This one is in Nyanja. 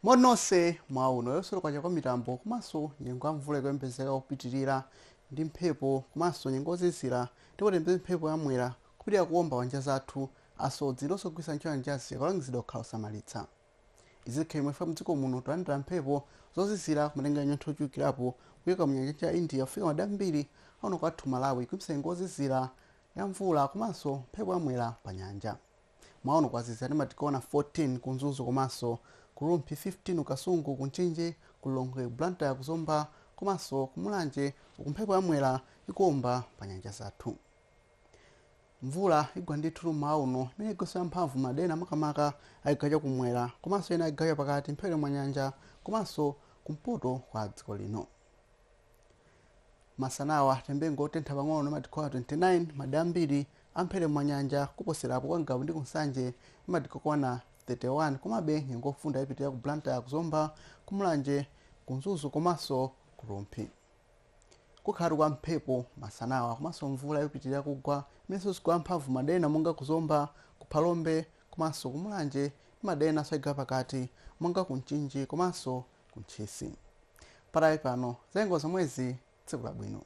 Moni nonse mmawa uno yosolo kwacha kwa mitambo komanso nyengo ya mvula ikuyembekezeka kupitirira ndi mphepo komanso nyengo yozizira ndipo tiyembekeze mphepo ya mwera kupitirira kuomba pa nyanja zathu asodzi ndi onse ogwiritsa ntchito nyanjazi akulangizidwa kukhala osamalitsa. Izi zikhala chomwe chifukwa mdziko muno talandira mphepo zozizira kumatenga mnyontho ochulukirapo kuchoka mu nyanja ya India kufika madera ambiri akuno kwathu Malawi kuyambitsa nyengo yozizira ya mvula komanso mphepo ya mwera pa nyanja. Mmawa uno kwazizira ndi madigiri okwana 14 ku Mzuzu komanso ku Rumphi, 15 ku Kasungu, ku Mchinji, ku Lilongwe, ku Blantyre, ku Zomba komanso ku Mulanje uku mphepo ya mwera ikuomba pa nyanja zathu. Mvula igwa ndithu mmawa uno imene igwenso yamphamvu madera ena makamaka a chigawo chakumwera komanso ena a chigawo chapakati mphepete mwa nyanja komanso kumpoto kwa dziko lino. Masanawa tiyembekezere kutentha pang'ono ndi madigiri okwana 29 madera ambiri a mphepete mwa nyanja kuposerapo kwa Ngabu ndi ku Nsanje ndi madigiri okwana 31 komabe nyengo yofunda ipitirira ku Blantyre, ku Zomba, ku Mulanje, ku Mzuzu komanso ku Rumphi. Kukhala kwa mphepo masanawa komanso mvula yopitirira kugwa imenenso izigwa yamphamvu madera ena monga ku Zomba, ku Phalombe komanso ku Mulanje ndi madera enanso a chigawo chapakati monga ku Mchinji komanso ku Ntchisi. Pakali pano, za nyengo zomwezi, tsiku labwino.